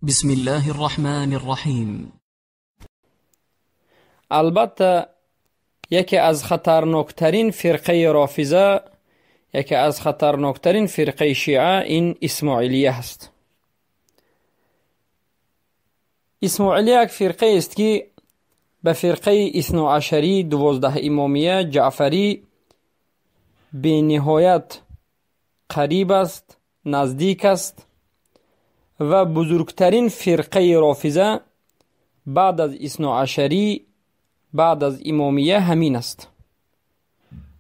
بسم الله الرحمن الرحیم. البته یکی از خطرناکترین فرقه رافضه، یکی از خطرناکترین فرقه شیعه این اسماعیلیه هست. اسماعیلیه یک فرقه است که به فرقه اثناعشری، 12 امامیه، جعفری به نهایت قریب است، نزدیک است و بزرگترین فرقه رافضه بعد از اثناعشری، بعد از امامیه همین است.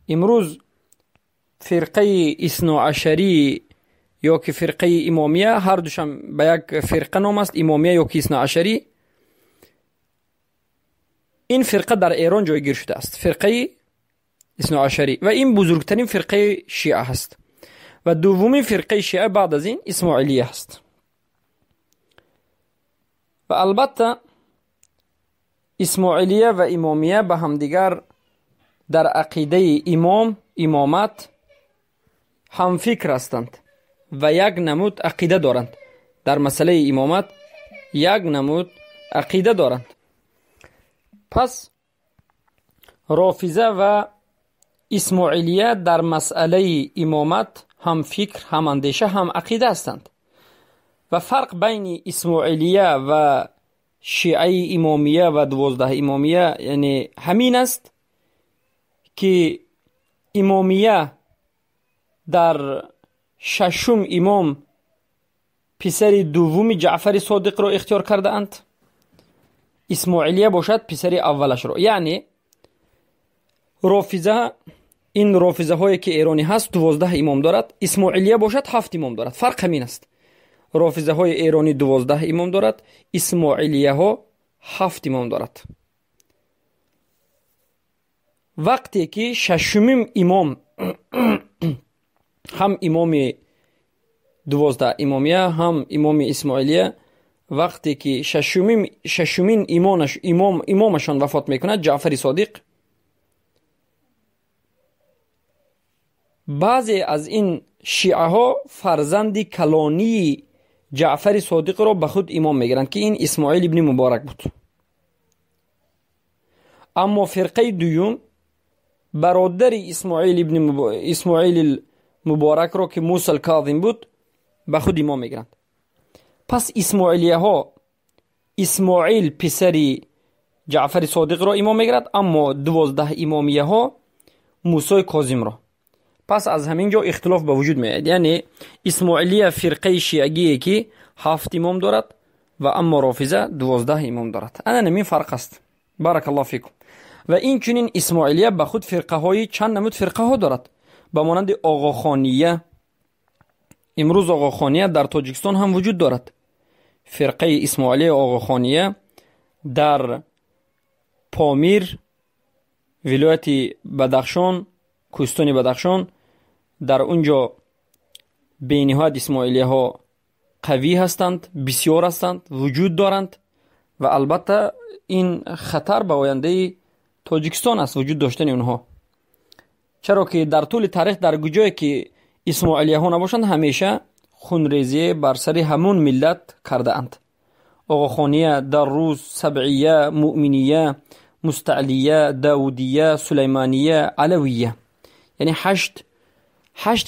امروز فرقه اثناعشری یا که فرقه امامیه، هر دوشم به یک فرقه نام است، امامیه یا که اثناعشری. این فرقه در ایران جایگیر شده است، فرقه اثناعشری، و این بزرگترین فرقه شیعه است. و دومین فرقه شیعه بعد از این اسماعیلیه است. و البته اسماعیلیه و امامیه به همدیگر در عقیده امام، امامت هم فکر هستند و یک نمود عقیده دارند. در مسئله امامت یک نمود عقیده دارند. پس رافضه و اسماعیلیه در مسئله امامت هم فکر، هم اندیشه، هم عقیده هستند. و فرق بین اسماعیلیه و شیعه امامیه و 12 امامیه یعنی همین است که امامیه در ششم امام پسر دوم جعفر صادق را اختیار کرده اند، اسماعیلیه باشد پسر اولش را. یعنی رافضه، این رافضه هایی که ایرانی هست 12 امام دارد، اسماعیلیه باشد 7 امام دارد. فرق همین است. رافضه های ایرانی 12 امام دارد، اسماعیلیه ها 7 امام دارد. وقتی که ششمین امام هم امام 12 امامیه هم امام اسماعیلیه، وقتی که ششمین امامشان وفات میکند، جعفر صادق، بعضی از این شیعه ها فرزند کلانی جعفر صادق را به خود امام میگیرند که این اسماعیل ابن مبارک بود. اما فرقه دوم برادر اسماعیل مبارک را که موسی الکاظم بود به خود امام میگیرند. پس اسماعیلیه ها اسماعیل پسر جعفر صادق را امام میگیرد، اما 12 امامیه ها موسی کاظم را. پس از همین جا اختلاف به وجود میآید. یعنی اسماعیلیه فرقه شیعگیه که 7 امام دارد و اما رافضه 12 امام دارد. انا همین فرق است. بارک الله فیکم. و این چنین اسماعیلیه به خود فرقه های چند نمود فرقه ها دارد، به مانند آقاخانیه. امروز آقاخانیه در تاجیکستان هم وجود دارد. فرقه اسماعیلیه آقاخانیه در پامیر، ولایت بدخشان، کوهستان بدخشان، در اونجا به نهایت اسماعیلیه ها قوی هستند، بسیار هستند، وجود دارند و البته این خطر به آینده تاجیکستان است وجود داشتن اونها. چرا که در طول تاریخ در جایی که اسماعیلیه ها نباشند همیشه خونریزی بر سر همون ملت کرده اند. آقاخانیه، دروز، سبعیه، مؤمنیه، مستعلیه، داودیه، سلیمانیه، علویه، یعنی 8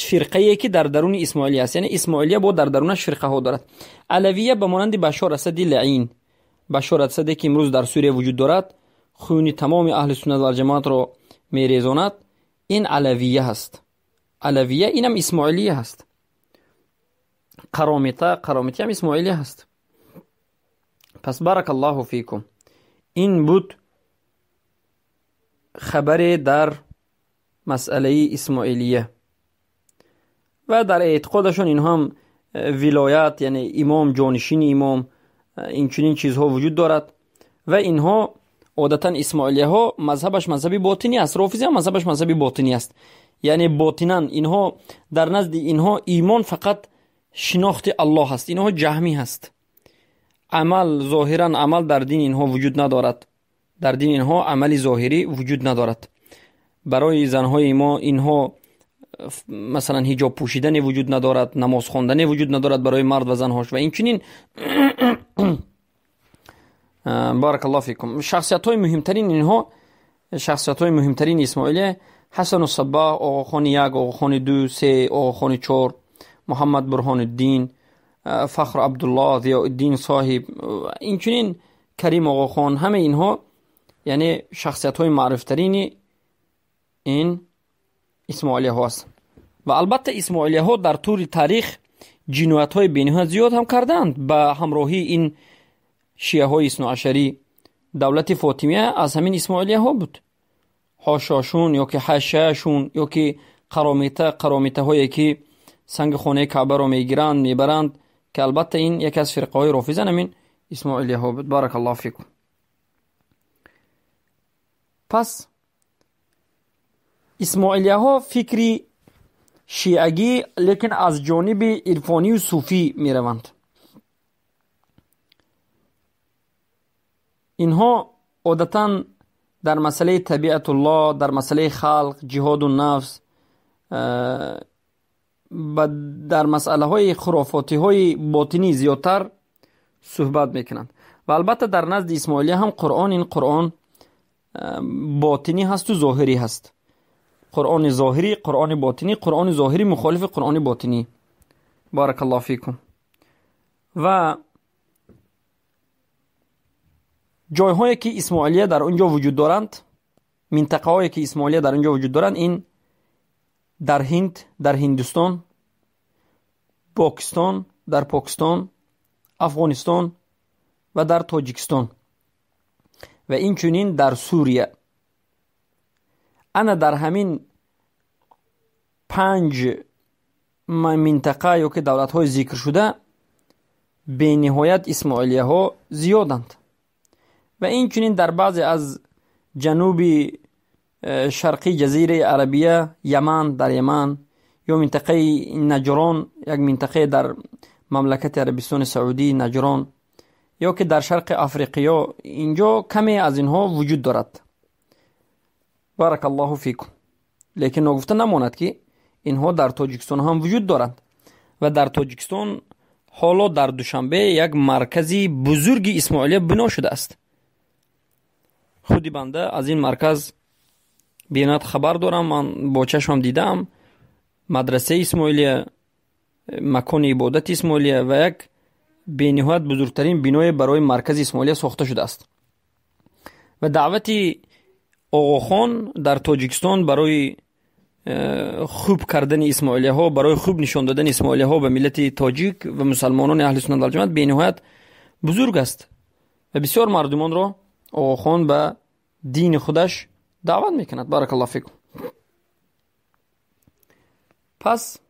فرقه که در درون اسماعیلیه است. یعنی اسماعیلیه با در درونش فرقه ها دارد. علویه به مانند بشار اسد لعین، بشار اسد که امروز در سوریه وجود دارد، خون تمام اهل سنت و جماعت را میریزاند، این علویه هست. علویه اینم اسماعیلیه هست. قرامیته هم اسماعیلیه هست. پس بارک الله فیکم. این بود خبر در مسئله اسماعیلیه. و در اعتقادشون اینها هم ولایت، یعنی امام، جانشین امام، این چنین چیزها وجود دارد. و اینها عادتا اسماعیلیه ها مذهبش مذهبی باطنی است، رافضی هم مذهبش مذهبی باطنی است. یعنی باطنا اینها در نزد اینها ایمان فقط شناخت الله است، اینها جهمی هست. عمل ظاهرا عمل در دین اینها وجود ندارد، در دین اینها عمل ظاهری وجود ندارد. برای زنهای ما اینها مثلا حجاب پوشیدن وجود ندارد، نماز خواندن وجود ندارد برای مرد و زنهاش. و این چنین Барак Аллоҳ фикум. Шахсиятҳои муҳимтарин инҳо, шахсиятҳои муҳимтарини исмоилия Ҳасан Саббоҳ, Оғохони 1, Оғохони 2, 3, Оғохони 4, Муҳаммад Бурҳонуддин, Фахр Абдуллоҳ, Зиёуддин соҳиб, инчунин Карим Оғохон, ҳамаи инҳо яъне шахсиятҳои маъруфтарини ин исмоилияҳо ҳастанд. Ва албатта исмоилияҳо дар тӯли таърих ҷиноятҳои бениҳоят зиёд ҳам карданд. Ба ҳамроҳии ин шиаҳои исноашарӣ давлати Фотимия аз ҳамин исмоилияҳо буд. Ҳошошун ё ки ҳашашун ё ки қаромита, қаромитаҳое ки санги хонаи Каъбаро мегиранд, мебаранд, ки албатта ин яке аз фирқаҳои рофизан ҳамин исмоилияҳо буд. Барак Аллоҳ фикум. Пас исмоилияҳо фикри шиагӣ, лекин аз ҷониби ирфонию суфӣ мераванд. Инҳо одатан дар масъалаи табиатуллоҳ, дар масъалаи халқ, ҷиҳоду нафс ва дар масъалаҳои хурофотиҳои ботинӣ зиёдтар суҳбат мекунанд. Ва албатта дар назди исмоилия ҳам Қуръон ин Қуръон ботинӣ ҳасту зоҳирӣ ҳаст. Қуръони зоҳирӣ, Қуръони ботинӣ, Қуръони зоҳирӣ мухолифи Қуръони ботинӣ. Барак Аллоҳ фикум. Ва ҷойҳое ки исмоилия дар он ҷо вуҷуд доранд, минтақаҳое ки исмоилия дар он ҷо вуҷуд доранд, ин дар Ҳинд, дар Ҳиндустон, Покистон, дар Покистон, Афғонистон ва дар Тоҷикистон ва инчунин дар Сурия. Ана дар ҳамин 5 минтақа ё ки давлатҳои зикршуда бениҳоят исмоилияҳо зиёданд. Ва инчунин дар баъзе аз ҷануби шарқии ҷазираи Арабия, Яман, дар Яман ё минтақаи Наҷрон, як минтақае дар мамлакати Арабистони Саудӣ, Наҷрон, ё ки дар шарқи Африқиё, инҷо каме аз инҳо вуҷуд дорад. Барак Аллоҳу фикум. Лекин ногуфта намонад ки инҳо дар Тоҷикистон ҳам вуҷуд доранд ва дар Тоҷикистон ҳоло дар Душанбе як маркази бузурги исмоилия бино шудааст. Худи банда аз ин марказ бениҳоят хабар дорам, ман бо чашмам дидаам. Мадрасаи исмоилия, макони ибодати исмоилия ва як бениҳоят бузургтарин биное барои маркази исмоилия сохта шудааст. Ва даъвати Оғохон дар Тоҷикистон барои хуб кардани исмоилияҳо, барои хуб нишон додани исмоилияҳо ба миллати тоҷик ва мусалмонони аҳли суннат вал ҷамоат бениҳоят бузург аст ва бисёр мардумонро Оғохон ба дини худаш даъват мекунад. Барак Аллоҳ фикум. Пас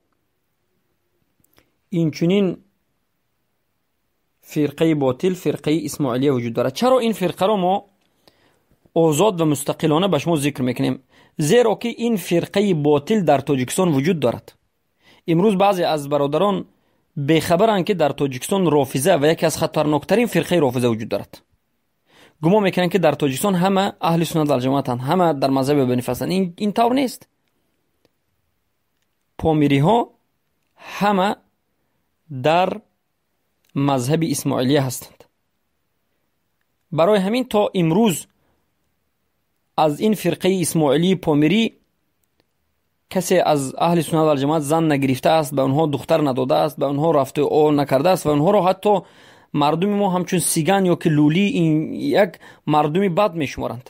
инчунин фирқаи ботил, фирқаи исмоилия вуҷуд дорад. Чаро ин фирқаро мо озод ва мустақилона ба шумо зикр мекунем? Зеро ки ин фирқаи ботил дар Тоҷикистон вуҷуд дорад. Имрӯз баъзе аз бародарон бехабаранд, ки дар Тоҷикистон рофиза ва яке аз хатарноктарин фирқаи рофиза вуҷуд дорад. Гумон мекунанд, ки дар Тоҷикистон ҳама аҳли суннат вал ҷамоатанд, ҳама дар мазҳаби Абу Ҳанифа ҳастанд. Ин тавр нест. Помириҳо ҳама дар мазҳаби исмоилия ҳастанд. Барои ҳамин то имрӯз аз ин фирқаи исмоилии помирӣ касе аз аҳли суннат вал ҷамоат зан нагирифтааст, ба онҳо духтар надодааст, ба онҳо рафту о накардааст ва онҳоро ҳатто мардуми мо ҳамчун сиган ё ки лулӣ як мардуми бад мешуморанд.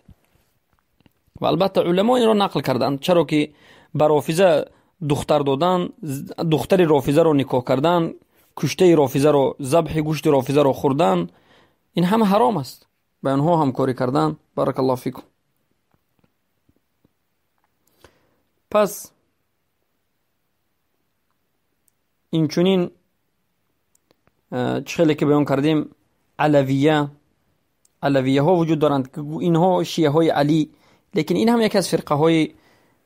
Ва албатта уламо инро нақл карданд, чаро ки ба рофиза духтар додан, духтари рофизаро никоҳ кардан, куштаи рофизаро, забҳи гӯшти рофизаро хӯрдан, ин ҳама ҳаром аст. Ба онҳо ҳамкорӣ кардан. Барак Аллоҳ фикум. Пас инчунин чӣ хеле ки баён кардем, алавия, алавияҳо вуҷуд доранд, ки инҳо шиаҳои Алӣ, лекин ин ҳам яке аз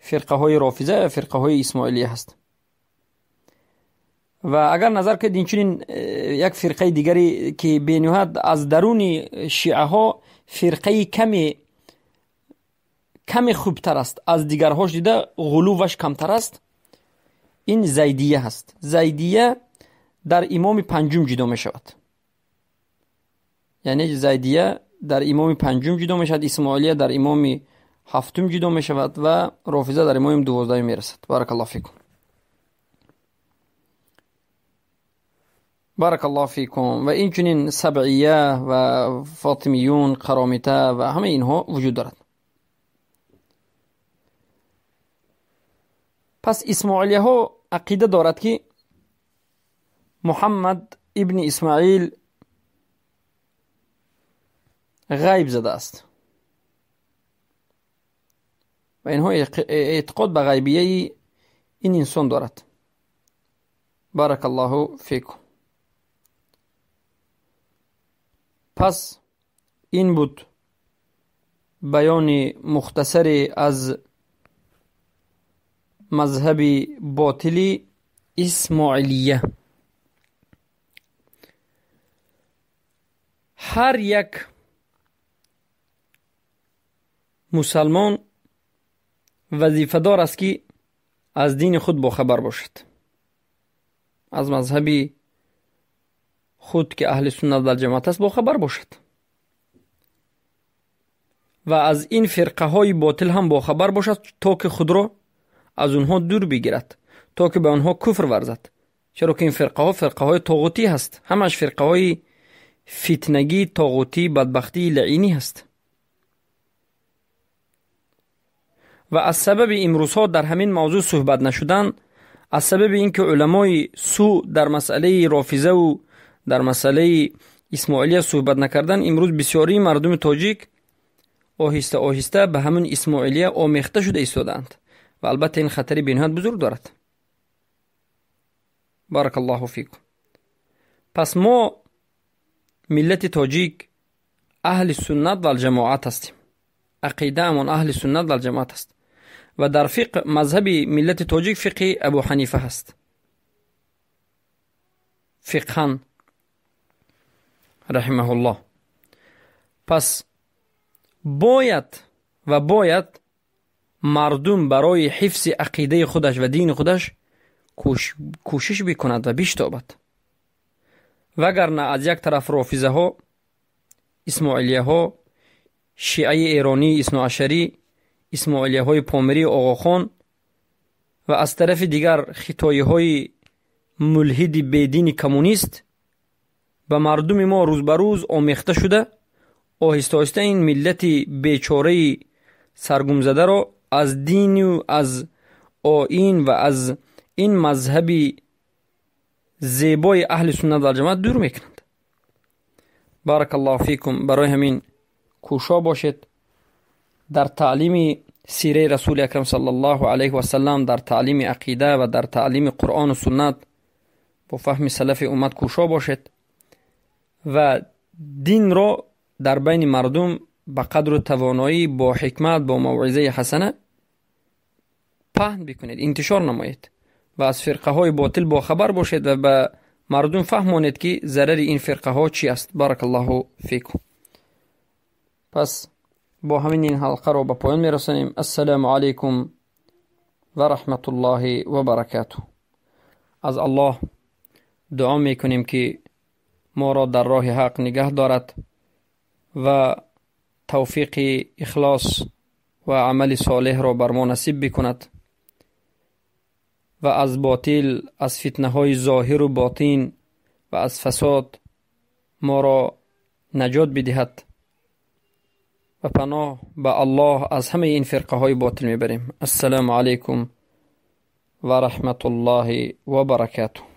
фирқаҳои рофиза ва фирқаҳои исмоилия ҳаст. Ва агар назар кунед, инчунин як фирқаи дигаре ки бениҳоят аз даруни шиаҳо фирқаи каме хубтар аст, аз дигарҳош дида ғулуваш камтар аст, ин зайдия ҳаст. Зайдия дар имоми панҷум ҷудо мешавад. Яъне зайдия дар имоми панҷум ҷудо мешавад, исмоилия дар имоми ҳафтум ҷудо мешавад ва рофиза дар имоми 12 мерасад. Баракаллоҳу фикум. Баракаллоҳу фикум. Ва инчунин сабъия ва фотимиюн, қаромита ва ҳамаи инҳо вуҷуд дорад. Пас исмоилияҳо ақида дорад, ки Муҳаммад ибни Исмоил ғайб задааст ва инҳо эътиқод ба ғайбияи ин инсон дорад. Баракаллоҳу фикум. Пас ин буд баёни мухтасаре аз мазҳаби ботили исмоилия. Ҳар як мусалмон вазифадор аст, ки аз дини худ бохабар бошад, аз мазҳаби худ, ки аҳли суннат валҷамоат аст, бохабар бошад ва аз ин фирқаҳои ботил ҳам бохабар бошад, то ки худро аз онҳо дур бигирад, то ки ба онҳо куфр варзад. Чаро ки ин фирқаҳо фирқаҳои тоғутӣ ҳаст, ҳамаш фирқаҳои фитнагӣ, тоғутӣ, бадбахтии лаинӣ ҳаст. Ва аз сабаби имрӯзҳо дар ҳамин мавзӯъ суҳбат нашудан, аз сабаби ин ки уламои сӯ дар масъалаи рофизаву дар масъалаи исмоилия суҳбат накардан, имрӯз бисёрии мардуми тоҷик оҳиста оҳиста ба ҳамин исмоилия омехта шуда истодаанд ва албатта ин хатари бениҳоят бузург дорад. Баракаллоҳу фикум. Пас мо миллати тоҷик аҳли суннат валҷамоат ҳастем, ақидаамон аҳли суннат валҷамоат аст ва дар фиқҳ мазҳаби миллати тоҷик фиқҳи Абу Ҳанифа ҳаст. Фиқҳан раҳимаҳуллоҳ. Пас бояд ва бояд мардум барои ҳифзи ақидаи худаш ва дини худаш кӯшиш бикунад ва биштобад, вагарна аз як тараф рофизаҳо, исмоилияҳо, шиаи эронии исноашарӣ, исмоилияҳои помирии Оғохон ва аз тарафи дигар хитоиҳои мулҳиди бедини коммунист ба мардуми мо рӯз ба рӯз омехта шуда, оҳиста оҳиста ин миллати бечораи саргумзадаро аз дину аз оин ва аз ин мазҳаби зебои аҳли суннат валҷамоат дур мекунанд. Баракаллоҳу фикум. Барои ҳамин кӯшо бошед дар таълими сираи расули акрам саллаллоҳу алайҳи васаллам, дар таълими ақида ва дар таълими қуръону суннат бо фаҳми салафи уммат кӯшо бошед ва динро дар байни мардум ба қадру тавоноӣ, бо ҳикмат, бо мавъизаи ҳасана паҳн бикунед, интишор намоед ва аз фирқаҳои ботил бохабар бошед ва ба мардум фаҳмонед, ки зарари ин фирқаҳо чи аст. Баракаллоҳу фикум. Пас бо ҳамин ин ҳалқаро ба поён мерасонем. Ассалому алайкум ва раҳматуллоҳи ва баракатуҳ. Аз Аллоҳ дуо мекунем, ки моро дар роҳи ҳақ нигаҳ дорад ва тавфиқи ихлос ва амали солеҳро бар мо насиб бикунад ва аз ботил, аз фитнаҳои зоҳиру ботин ва аз фасод моро наҷот бидиҳад ва паноҳ ба Аллоҳ аз ҳамаи ин фирқаҳои ботил мебарем. Ассалому алайкум ва раҳматуллоҳи ва баракатуҳ.